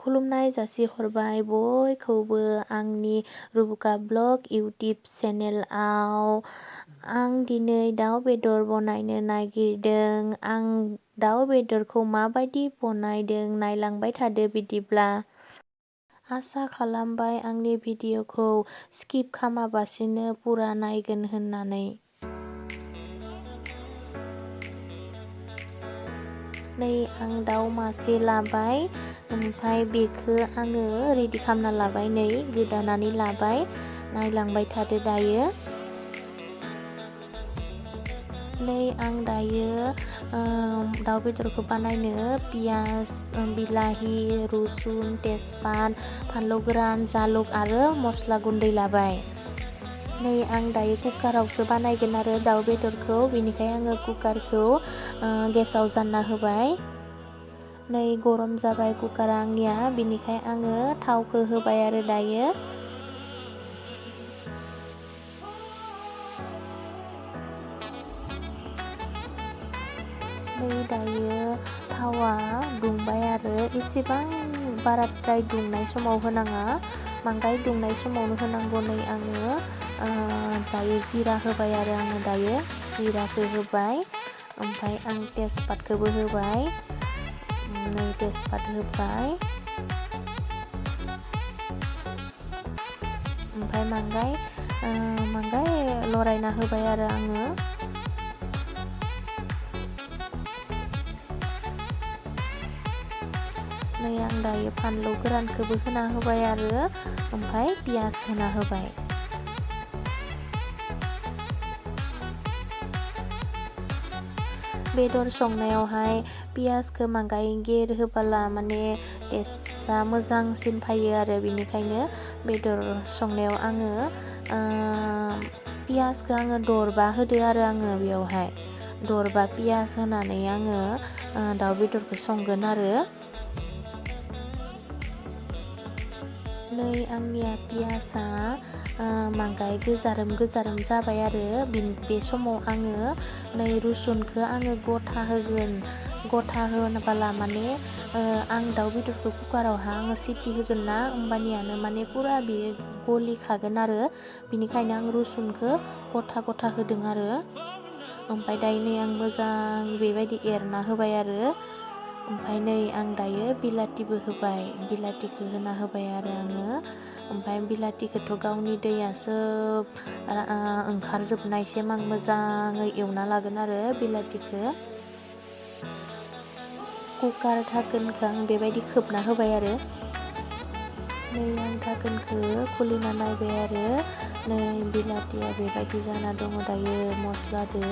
खुलुमनाय जासिहरबाय बयखौबो आंनि रुबुका ब्लग इउटिउब चेनेलआव। आं दिनै दाउ बेदर बनायनो नागिरदों। आं दाउ बेदरखौ माबायदि बनायदों नायलांबाय थादो बिदिब्ला। आसा खालामबाय आंनि भिडिअखौ स्किप खालामाबासिनो पुरा नायगोन होननानै। नै आं दाउ मासे लाबाय, ओमफ्राय बेखौ आङो रेडि खालामना लाबाय, नै गोदानानै लाबाय। नायलांबाय थादो दायो। नै आं दायो दाउ बेदरखौ बानायनो पियास, बिलाहि, रुसुन, तेजपात, फानलु गोरान, जालुक आरो मस्ला गुन्दै लाबाय। नै आं दायो कुकारावसो बानायगोन आरो दाउ बेदरखौ, बेनिखायनो आङो कुकारखौ गेसाव जानना होबाय। नै गरम जाबाय कुकारा आंनिया, बेनिखायनो आङो थावखौ होबाय आरो दायो। नै दायो थावा दुंबाय आरो एसेबां बाराद्राय दुंनाय समाव होनाङा, बांद्राय दुंनाय समावनो होनांगौ। नै आङो दायो जिरा होबाय आरो आङो दायो जिराखौ होबाय, ओमफ्राय आं तेजपातखौबो होबाय। नै तेजपात होबाय, ओमफ्राय बांद्राय लरायना होबाय आरो आङो। नै आं दायो फानलु गोरानखौबो होना होबाय आरो ओमफ्राय पियास होना होबाय। बेदर संनायावहाय पियासखौ बांद्राय गेर होबोला माने टेस्टआ मोजांसिन फैयो आरो बेनिखायनो बेदर संनायाव आङो पियासखौ आङो दरबा होदो आरो आङो बेयावहाय दरबा पियास होनानै आङो दाउ बेदरखौ संगोन आरो। नै आंनिया पियासआ बांद्राय गोजारोम जाबाय आरो बे समाव आङो नै रुसुनखौ आङो गथा होगोन। गथा होनोबोला माने आं दाउ बेदरखौ कुकारावहा आङो सिटि होगोन ना, होमबानियानो माने पुरा बेयो गलिखागोन आरो बिनिखायनो आं रुसुनखौ गथा होदों आरो। ओमफ्राय दायो नै आं मोजां बेबायदि एरना होबाय आरो। ओमफ्राय नै आं दायो बिलाथिबो होबाय, बिलाथिखौ होना होबाय आरो आङो। ओमफ्राय बिलाथिखौथ' गावनि दैया सोब ओंखारजोबनायसिम आं मोजाङै एवना लागोन आरो बिलाथिखौ। कुकार धाकोनखौ आं बेबायदि खोबना होबाय आरो। नै आं धाकोनखौ खुलिना नायबाय आरो नै बिलाथिया बेबायदि जाना दङ दायो मस्लादो।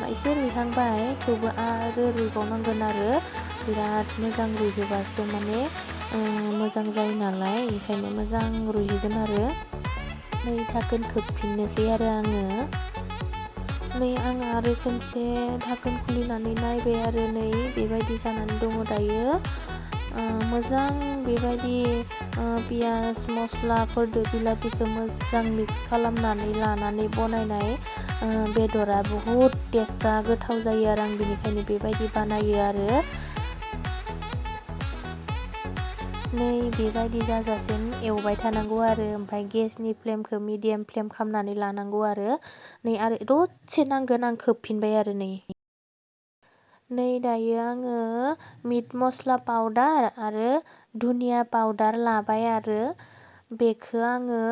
एसे रुइहांबाय, थेवबो आरो रुइबावनांगोन आरो बिराद मोजां रुइहोबासो माने मोजां जायो नालाय, ओंखायनो मोजां रुइहोगोन आरो। नै धाकोन खोबफिननोसै आरो आङो। नै आं आरो खनसे धाकोन खुलिनानै नायबाय आरो नै बेबायदि जानानै दङ दायो। मोजां बेबायदि पियास मस्लाफोरदो बिलाथिखौ मोजां मिक्स खालामनानै लानानै बनायनाय बेदरा बुहुद टेस्टआ गोथाव जायो आरो आं बेनिखायनो बेबायदि बानायो आरो। नै बेबायदि जाजासिम एवबाय थानांगौ आरो ओमफ्राय गेसनि फ्लेमखौ मिडियाम फ्लेम खालामनानै लानांगौ आरो। नै आरो दसे नांगोन आं खोबफिनबाय आरो नै दायो आङो मिट मस्ला पाउदार आरो धनिया पाउदार लाबाय आरो बेखौ आङो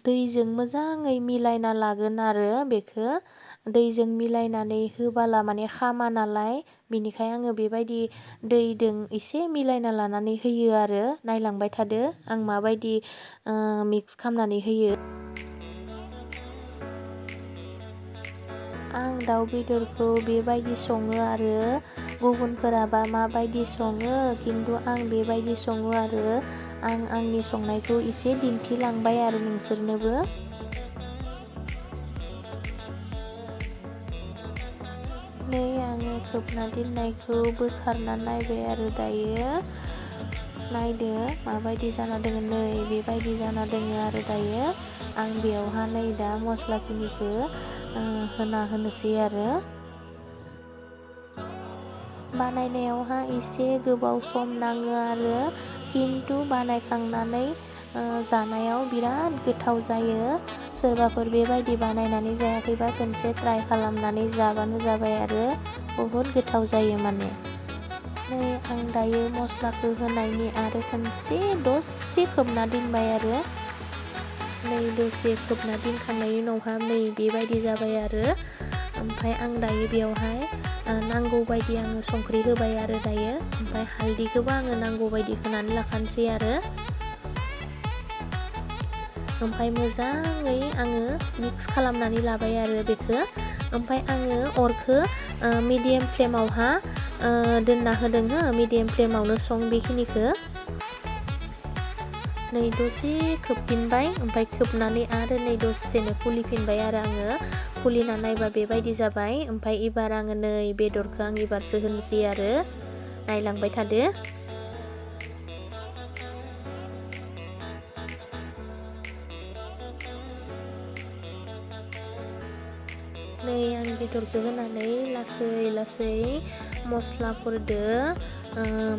दैजों मोजाङै मिलायना लागोन आरो बेखौ दैजों मिलायनानै होबाला माने खामा नालाय, बिनिखायनो आङो बेबायदि दैजों एसे मिलायना लानानै होयो आरो। नायलांबाय थादो आं माबायदि मिक्स खालामनानै होयो। आं दाउ बेदरखौ बेबायदि सङो आरो गुबुनफोराबा माबायदि सङो, खिन्थु आं बेबायदि सङो आरो आं आंनि संनायखौ एसे दिन्थिलांबाय आरो नोंसोरनोबो। नै आङो खोबना दोननायखौ बोखारना नायबाय आरो दायो। नायदो माबायदि जाना दोङो, नै बेबायदि जाना दोङो आरो दायो। आं बेयावहा नै दा मस्लाखिनिखौ होना होनोसै आरो। बानायनायावहा एसे गोबाव सम नाङो आरो खिन्थु बानायखांनानै जानायाव बिराद गोथाव जायो। सोरबाफोर बेबायदि बानायनानै जायाखैबा खनसे ट्राइ खालामनानै जाबानो जाबाय आरो बहुद गोथाव जायो माने। नै आं दायो मस्लाखौ होनायनि आरो खनसे दसे खोबना दोनबाय आरो नै दसे खोबना दोनखांनायनि उनावहा नै बेबायदि जाबाय आरो ओमफ्राय आं दायो बेयावहाय नांगौ बायदि आङो संख्रि होबाय आरो दायो ओमफ्राय हालदैखौबो आङो नांगौ बायदि होनानै लाखानोसै आरो ओमफ्राय मोजाङै आङो मिक्स खालामनानै लाबाय आरो बेखौ ओमफ्राय आङो अरखौ मिडियाम फ्लेमावहा दोनना होदों हो मिडियाम फ्लेमावनो बेखिनिखौ नै दसे खोबफिनबाय ओमफ्राय खोबनानै आरो नै दसेनो खुलिफिनबाय आरो आङो खुलिना नायबा बेबायदि जाबाय ओमफ्राय एबार आङो नै बेदरखौ आं एबारसो होनोसै आरो नायलांबाय थादो। नै आं बेदरखौ होनानै लासै लासै मस्लाफोरदो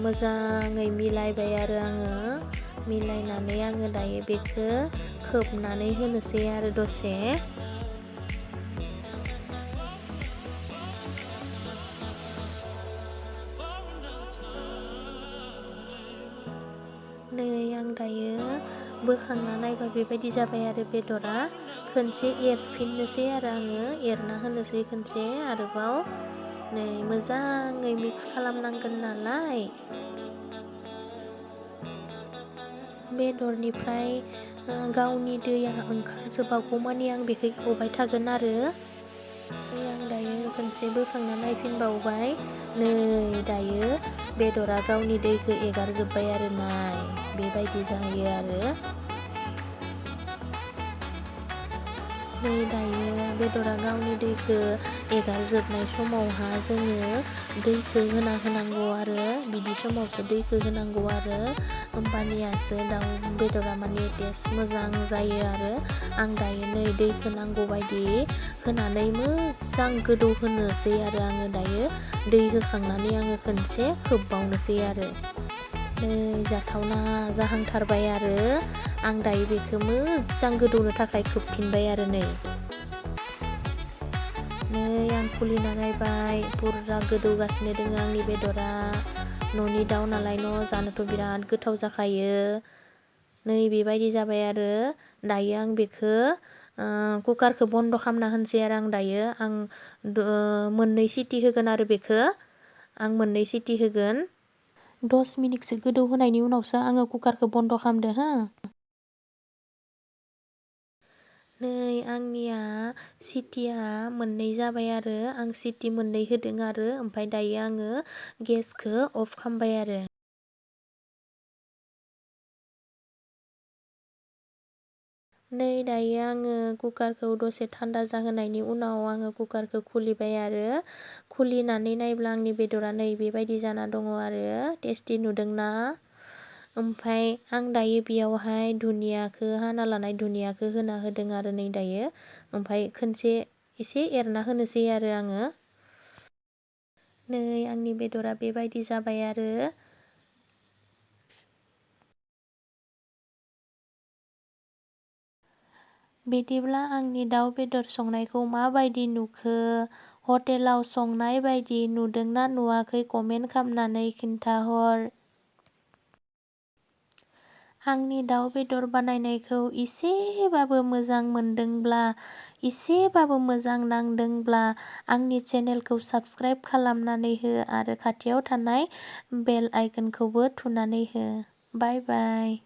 मोजाङै मिलायबाय आरो आङो मिलायनानै आङो दायो बेखौ खोबनानै होनोसै आरो दसे नै आं दायो बोखांना नायबा बेबायदि जाबाय आरो बेदरा खनसे एरफिननोसै आरो आङो एरना होनोसै खनसे आरोबाव नै मोजाङै मिक्स खालामनांगोन नालाय बेदरनिफ्राय गावनि दैया ओंखारजोबागौमानि आं बेखौ एवबाय थागोन आरो आं दायो खनसे बोखांना नायफिनबावबाय नै दायो बेदरा गावनि दैखौ एगारजोब्बाय आरो नाय बेबायदि जायो आरो नै दायो बेदरा गावनि दैखौ एगारजोबनाय समावहा जोङो दैखौ होना होनांगौ आरो बिदि समावसो दैखौ होनांगौ आरो होमबानियासो दाउ बेदरा माने टेस्ट मोजां जायो आरो आं दायो नै दैखौ नांगौ बायदि होनानै मोजां गोदौ होनोसै आरो आङो दायो दै होखांनानै आङो खनसे खोबबावनोसै आरो नै जाथावना जाहांथारबाय आरो आं दायो बेखौ मोजां गोदौनो थाखाय खोबफिनबाय आरो नै आं खुलिना नायबाय बुरजा गोदौगासिनो दङ आंनि बेदरा न'नि दाउ नालाय जानोथ' बिराद गोथाव जाखायो नै बेबायदि जाबाय आरो दायो आं बेखौ कुकारखौ बन्द' खालामना होनसै आरो आं दायो आं मोननै सिटि होगोन आरो बेखौ आं मोननै सिटि होगोन 10 मिनिटसो गोदौ होनायनि उनावसो आङो कुकारखौ बन्द' खालामदो हो नै आंनिया सिटिया मोननै जाबाय आरो आं सिटि मोननै होदों आरो ओमफ्राय दायो आङो गेसखौ अफ खालामबाय आरो नै दायो आङो कुकारखौ दसे थान्दा जाहोनायनि उनाव आङो कुकारखौ खुलिबाय आरो खुलिनानै नायब्ला आंनि बेदरा नै बेबायदि जाना दङ आरो टेस्टि नुदोंना ओमफ्राय आं दायो बेयावहाय दुनियाखौ हाना लानाय दुनियाखौ होना होदों आरो नै दायो ओमफ्राय खनसे एसे एरना होनोसै आरो आङो नै आंनि बेदरा बेबायदि जाबाय आरो बिदिब्ला आंनि दाउ बेदर संनायखौ माबायदि नुखो हटेलाव संनाय बायदि नुदोंना नुवाखै कमेन्ट खालामनानै खिन्थाहर आंनि दाउ बेदर बानायनायखौ एसेबाबो मोजां मोनदोंब्ला एसेबाबो मोजां नांदोंब्ला आंनि चेनेलखौ साबस्क्राइब खालामनानै हो आरो खाथियाव थानाय बेल आइकनखौबो थुनानै हो बाय बाय।